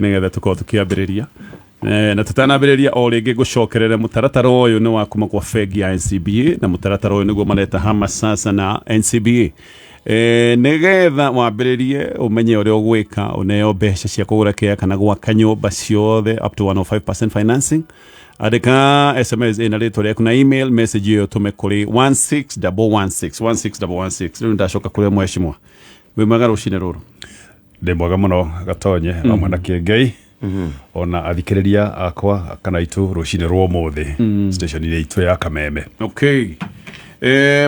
Nĩgetha tũkorwo tũkĩambĩrĩria. Na tũtanambĩrĩria o rĩngĩ, ngũcokerere mũtaratara ũyũ nĩ wa kuma kwa bengi ya NCBA, na mũtaratara ũyũ nĩguo mareta Hama Sasa na NCBA. Nĩgetha wambĩrĩrie ũmenye ũrĩa ũgwĩka ũneo mbeca cia kũgũra kĩa kana gwaka nyũmba ciothe, up to 105% financing. Andĩka SMS ĩna rĩtwa rĩaku na email message ĩyo, tũme kũrĩ 16116, 16116. Rĩu ndacoka kũrĩ mheshimiwa, wĩ mwega rũcinĩ rũrũ? Ndĩ mwega mũno, Gatonye, hamwe na Kĩengei ona athikĩrĩria akwa kana itũ rũcinĩ rwa ũmũthĩ station-inĩ itũ ya Kameme. Okay.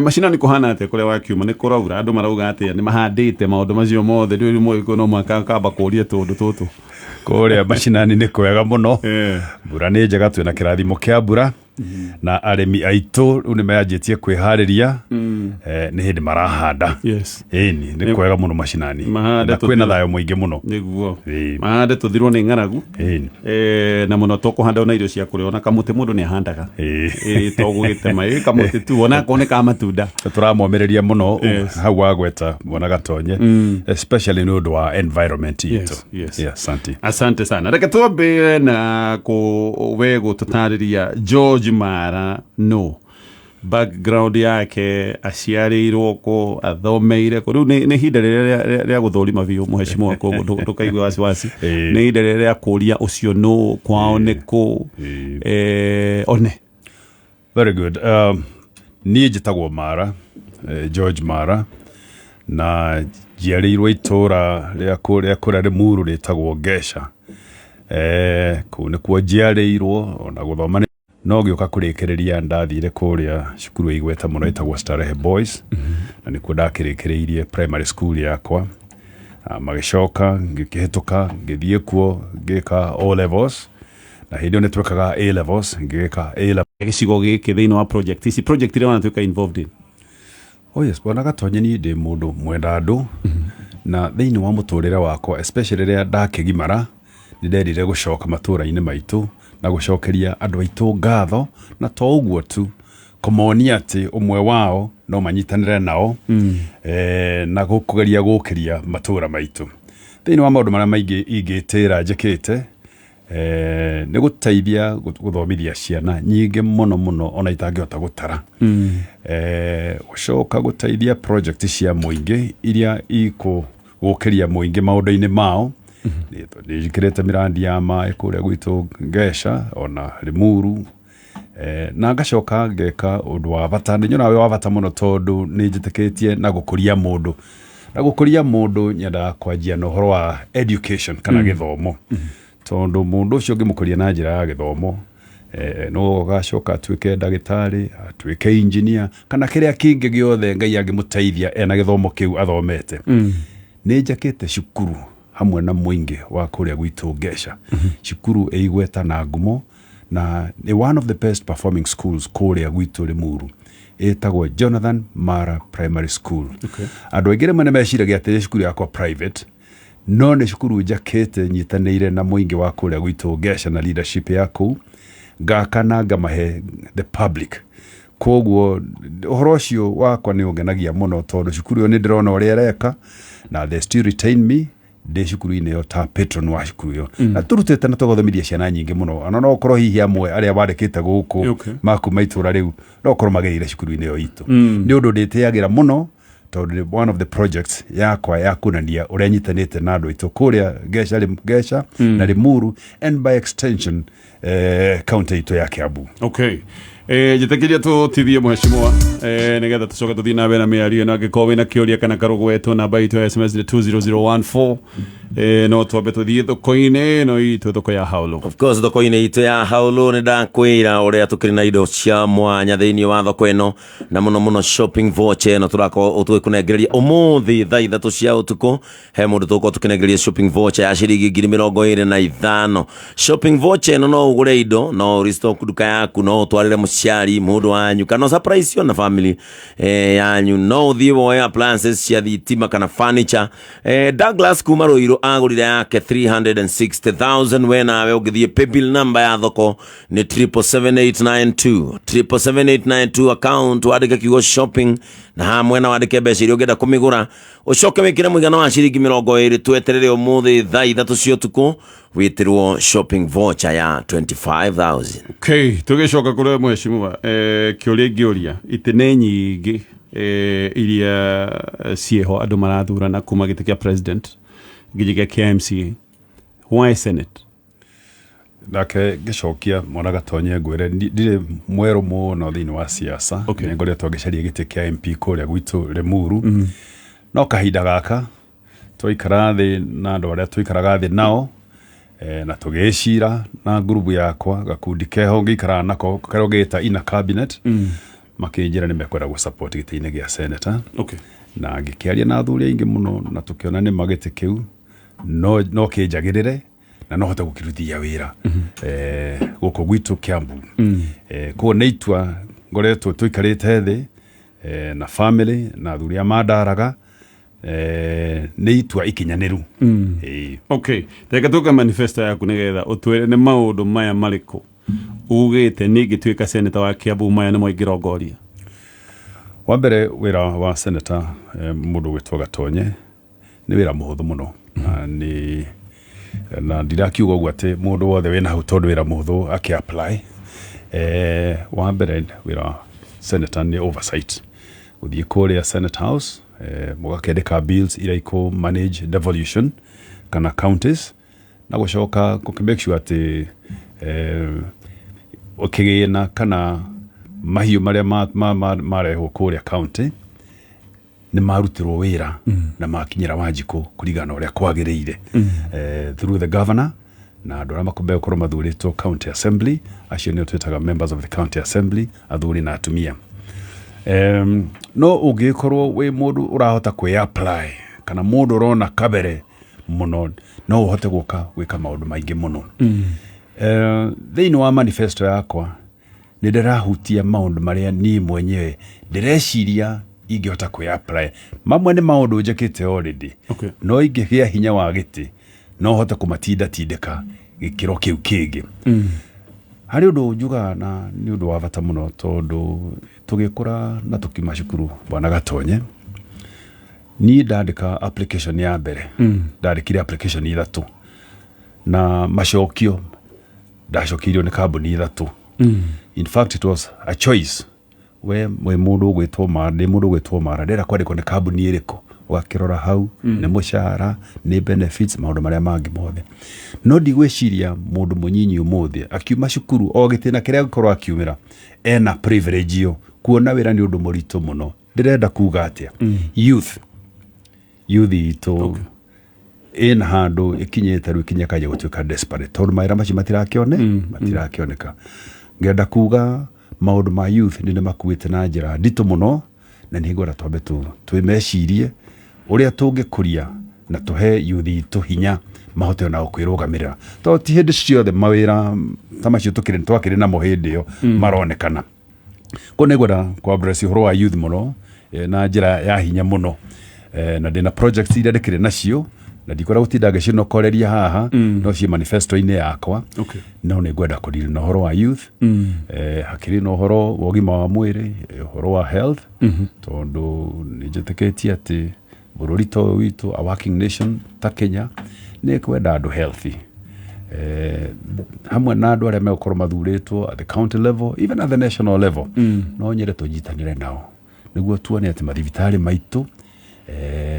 Macinani kũhana atĩa kũrĩa wakiuma? Nĩ kũraura? Andũ marauga atĩa? Nĩ mahandĩte maũndũ macio mothe? Ndũĩ mũgĩkũyũ no mũhaka kamba kũria tũndũ tũtũ. Kũrĩa macinani nĩ kwega mũno. Mbura nĩ njega, twĩna kĩrathimo kĩa mbura, na arĩmi aitũ rĩu nĩ manjĩtie kwĩharĩria, nĩ hĩndĩ marahanda. Ĩni, nĩ kwega mũno macinani. Mahande. Na kwĩna thayũ mũingĩ mũno. Nĩguo. Mahande tũthirwo nĩ ng'aragu. Na mũno tũkũhanda ona irio cia kũrĩa, ona kamũtĩ mũndũ nĩ ahandaga. To gũgĩtema kamũtĩ tu, ona akorwo nĩ ka matunda. Tũramomĩrĩria mũno. Hau wagweta, mwana Gatonye, especially nĩ ũndũ wa environment itũ. Yes. Yeah, asante. Asante sana. Reke twambĩre na kũ we gũtũtarĩria George Mara no background yake, aciarĩirwo kũ, athomeire kũ. Rĩu nĩ ihinda rĩrĩa rĩa gũthũrima biũ, mũheshimiwa, koguo ndũkaigue wasiwasi. Nĩ ihinda rĩrĩa rĩa kũria ũcio nũ, kwao nĩ kũ. One. Very good. Niĩ njĩtagwo Mara, George Mara, na njiarĩirwo itũra rĩa kũrĩa kũrĩa Limuru rĩtagwo Ngeca. Kũu nĩkuo njiarĩirwo, ona gũthoma no gĩũka kũrĩkĩrĩria ndathire kũrĩa cukuru ĩ igweta mũno ĩtagwo Starehe Boys, na nĩkuo ndakĩrĩkĩrĩirie primary school yakwa. Magĩcoka ngĩkĩhĩtũka, ngĩthiĩ kuo ngĩka O levels, na hĩndĩ ĩyo nĩ twekaga A levels, ngĩgĩka A levels. Gĩcigo gĩkĩ thĩinĩ wa project ici, project iria wanatuĩka involved in? Oh yes, bwana Gatonye, niĩ ndĩ mũndũ mwenda andũ, na thĩinĩ wa mũtũrĩre wakwa, especially rĩrĩa ndakĩgimara, nĩ nderire gũcoka matũra-inĩ maitũ na gũcokeria andũ aitũ ngatho, na to ũguo tu, kũmonia atĩ ũmwe wao no manyitanĩre nao na kũgeria gũkĩria matũra maitũ. Thĩinĩ wa maũndũ marĩa maingĩ ingĩtĩra njĩkĩte, nĩ gũteithia gũthomithia ciana nyingĩ mũno mũno, ona itangĩhota gũtara, gũcoka gũteithia project cia mũingĩ iria ikũgũkĩria mũingĩ maũndũ-inĩ mao. Nĩ njĩkĩrĩte mĩrandi ya maĩ kũrĩa gwitũ Ngeca ona Limuru, na ngacoka ngeka ũndũ wa bata, nĩ nyonaga wĩ wa bata mũno, tondũ nĩ njĩtĩkĩtie na gũkũria mũndũ, na gũkũria mũndũ nyendaga kwanjia na ũhoro wa education kana gĩthomo, tondũ mũndũ ũcio ũngĩmũkũria na njĩra ya gĩthomo, no ũgacoka atuĩke ndagĩtarĩ, atuĩke engineer, kana kĩrĩa kĩngĩ gĩothe Ngai angĩmũteithia ena gĩthomo kĩu athomete. Nĩ njakĩte cukuru hamwe na mũingĩ wa kũrĩa gwitũ Ngeca, cukuru ĩ igweta na ngumo, na nĩ one of the best performing schools kũrĩa gwitũ Limuru, ĩtagwo Jonathan Mara Primary School. Andũ aingĩ rĩmwe nĩ meciragia atĩ nĩ cukuru yakwa private, no nĩ cukuru njakĩte nyitanĩire na mũingĩ wa kũrĩa gwitũ Ngeca na leadership ya kũu, ngaka na ngamahe the public. Koguo ũhoro ũcio wakwa nĩ ũngenagia mũno, tondũ cukuru ĩyo nĩ ndĩrona ũrĩa ĩreka, na they still retain me ndĩ cukuru-inĩ ĩyo ta patron wa cukuru ĩyo, na tũrutĩte na tũgathomithia ciana nyingĩ mũno, ona no ũkorwo hihi amwe arĩa wandĩkĩte gũkũ makuma itũra rĩu no ũkorwo magereire cukuru-inĩ ĩyo itũ. Nĩ ũndũ ndĩtĩagĩra mũno, tondũ nĩ one of the projects yakwa ya kuonania ũrĩa nyitanĩte na andũ aitũ kũrĩa Ngeca, Ngeca na Limuru, and by extension county itũ ya Kiambu. Okay. Njĩtĩkĩria tũtithie, mheshimiwa, nĩgetha tũcoke tũthiĩ na mbere na mĩario ĩno. Angĩkorwo wĩna kĩũria kana karũgwetwo, namba itũ ya SMS nĩ 20014. No twambe tũthiĩ thoko-inĩ ĩno itũ, thoko ya Haulu. Of course, thoko-inĩ itũ ya Haulu, nĩ ndakwĩra ũrĩa tũkĩrĩ na indo cia mwanya thĩinĩ wa thoko ĩno, na mũno mũno shopping voucher ĩno tũrakorwo tũgĩkũnengereria ũmũthĩ thaa 3 cia ũtukũ. He mũndũ tũgũkorwo tũkĩnengereria shopping voucher ya ciringi 25,000. Shopping voucher ĩno no ũgũre indo, no ũrestock nduka yaku, no ũtwarĩre mũciari, mũndũ wanyu, kana surprise na family yanyu, no ũthiĩ woe appliances cia thitima kana furniture. Douglas kuma Ruiru. Agũrire yake 360,000. We nawe ũngĩthiĩ paybill number ya thoko nĩ 777892, 777892, account wandĩke kiugo shopping na haha mwena wandĩke mbeca iria ũngĩenda kũmĩgũra, ũcoke wĩkĩre mũigana wa ciringi 20. Tweterere ũmũthĩ thaa 3 cia ũtukũ wĩtĩrwo shopping voucher ya 25,000. Okay, tũgĩcoka kũrĩ mheshimiwa, kĩũria ingĩũria, itĩ nĩ nyingĩ iria ciĩho andũ marathurana kuma gĩtĩ kĩa president nginya gĩa kĩa MCA. Why senate? Nake ngĩcokia, mwana Gatonye, ngwĩre ndirĩ mwerũ mũno thĩinĩ wa siasa. Nĩ ngoretwo ngĩcaria gĩtĩ kĩa MP kũrĩa gwitũ Limuru, no kahinda gaka twaikara thĩ na andũ arĩa tũikaraga thĩ nao, na tũgĩcira na ngurubu yakwa, gakundi keho ngĩikaraga nako karĩa ngĩta ina cabinet, makĩnjĩra nĩ mekwenda gũ support gĩtĩ-inĩ gĩa senator. Na ngĩkĩaria na athuri aingĩ mũno na tũkĩona nĩ ma gĩtĩ kĩu no kĩnjagĩrĩre na no hote gũkĩrutithia wĩra gũkũ gwitũ Kiambu. Koguo nĩ itua ngoretwo tũikarĩte thĩ na family na athuri a mandaraga, nĩ itua ikinyanĩru. Ĩĩ. Okay, reke tũke manifesto yaku nĩgetha ũtwĩre nĩ maũndũ maya marĩkũ ugĩte nĩ ingĩtuĩka senator wa Kiambu maya nĩmo ingĩrongoria. Wa mbere, wĩra wa senator, mũndũ gwĩtwo Gatonye, nĩ wĩra mũhũthũ mũno, na nĩ na ndirakiuga ũguo atĩ mũndũ wothe wĩna hau tondũ wĩra mũhũthũ akĩ apply. Wa mbere, wĩra wa senator nĩ oversight, gũthiĩ kũrĩa Senate House, mũgakĩandĩka bills iria ikũ manage devolution kana counties, na gũcoka gũkĩ make sure atĩ kĩgĩna kana mahiũ marĩa marehwo kũrĩa county nĩ marutirwo wĩra na makinyĩra Wanjikũ kũringana na ũrĩa kwagĩrĩire, through the governor na andũ arĩa megũkorwo mathurĩtwo county assembly. Acio nĩo twĩtaga members of the county assembly, athuri na atumia. No ũngĩkorwo wĩ mũndũ ũrahota kwĩ apply kana mũndũ ũrona kabere mũno, no ũhote gũka gwĩka maũndũ maingĩ mũno. Thĩinĩ wa manifesto yakwa nĩ ndĩrahutia maũndũ marĩa niĩ mwenyewe ndĩreciria ingĩhota kwĩ apply. Mamwe nĩ maũndũ njĩkĩte already, no ingĩgĩa hinya wa gĩtĩ no hote kũmatindatindĩka gĩkĩro kĩu kĩngĩ. Harĩ ũndũ njugaga na nĩ ũndũ wa bata mũno, tondũ tũgĩkũra na tũkiuma cukuru, bwana Gatonye, niĩ ndandĩka application ya mbere, ndandĩkire application ithatũ na macokio ndacokeirio nĩ kambuni ithatũ. In fact, it was a choice. We wĩ mũndũ ũgwĩtwo Mara, ndĩ mũndũ ũgwĩtwo Mara, ndĩrenda kwandĩkwo nĩ kambuni ĩrĩkũ? Ũgakĩrora hau nĩ mũcara, nĩ benefits, maũndũ marĩa mangĩ mothe. No ndigwĩciria mũndũ mũnyinyi ũmũthĩ akiuma cukuru o gĩtĩna kĩrĩa angĩkorwo akiumĩra ena privilege ĩyo. Kuona wĩra nĩ ũndũ mũritũ mũno. Ndĩrenda kuga atĩa? Youth itũ ĩna handũ ĩkinyĩte rĩu, ikinya kanjia gũtuĩka desperate tondũ mawĩra macio matirakĩoneka. Ngenda kuga maũndũ ma youth nĩ makuĩte na njĩra nditũ mũno, na nĩ ngwenda twambe twĩmecirie ũrĩa tũngĩkũria na tũhe youth itũ hinya mahote onao kwĩrũgamĩrĩra, tondũ ti hĩndĩ ciothe mawĩra ta macio tũkĩrĩ twakĩrĩ namo hĩndĩ ĩyo maronekana. Koguo nĩ ngwenda kũ address ũhoro wa youth mũno, na njĩra ya hinya mũno, na ndĩna projects iria ndĩkĩrĩ nacio na ndikwenda gũtinda ngĩcinokoreria haha, no ciĩ manifesto-inĩ yakwa. No nĩ ngwenda kũdeal na ũhoro wa youth, hakĩrĩ na ũhoro wa ũgima wa mwĩrĩ, ũhoro wa health, tondũ nĩ njĩtĩkĩtie atĩ bũrũri ta ũyũ witũ, a working nation ta Kenya, nĩ kwenda andũ healthy, hamwe na andũ arĩa megũkorwo mathurĩtwo at the county level, even at the national level. No nyende tũnyitanĩre nao nĩguo tuone atĩ mathibitarĩ maitũ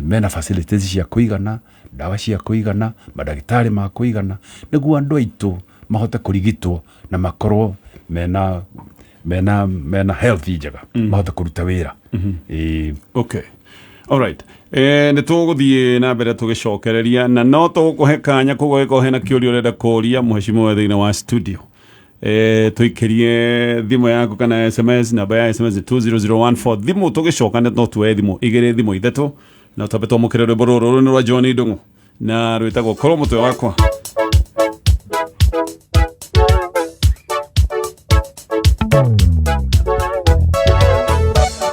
mena facilities cia kũigana, ndawa cia kũigana, mandagĩtarĩ ma kũigana, nĩguo andũ aitũ mahote kũrigitwo na makorwo mena health njega, mahote kũruta wĩra. Ĩĩ. Okay, alright, nä tå gå thiä na mbere tå gä cokereria na no tå gå kå he kanya koguo gä korwo hena kä å ria å renda kå ria mheshimiwa thä inä wa studio, tå ikä rie thimå yaku kana SMS. Namba ya SMS nĩ 20014. Thimå tå gä coka no tuoe thimå igä rä, thimå ithatå, na twambe twamå kä re rwä mbo rå rå nä rwa John Ndung'u na rwĩtagwo Korwo Mũtwe Wakwa.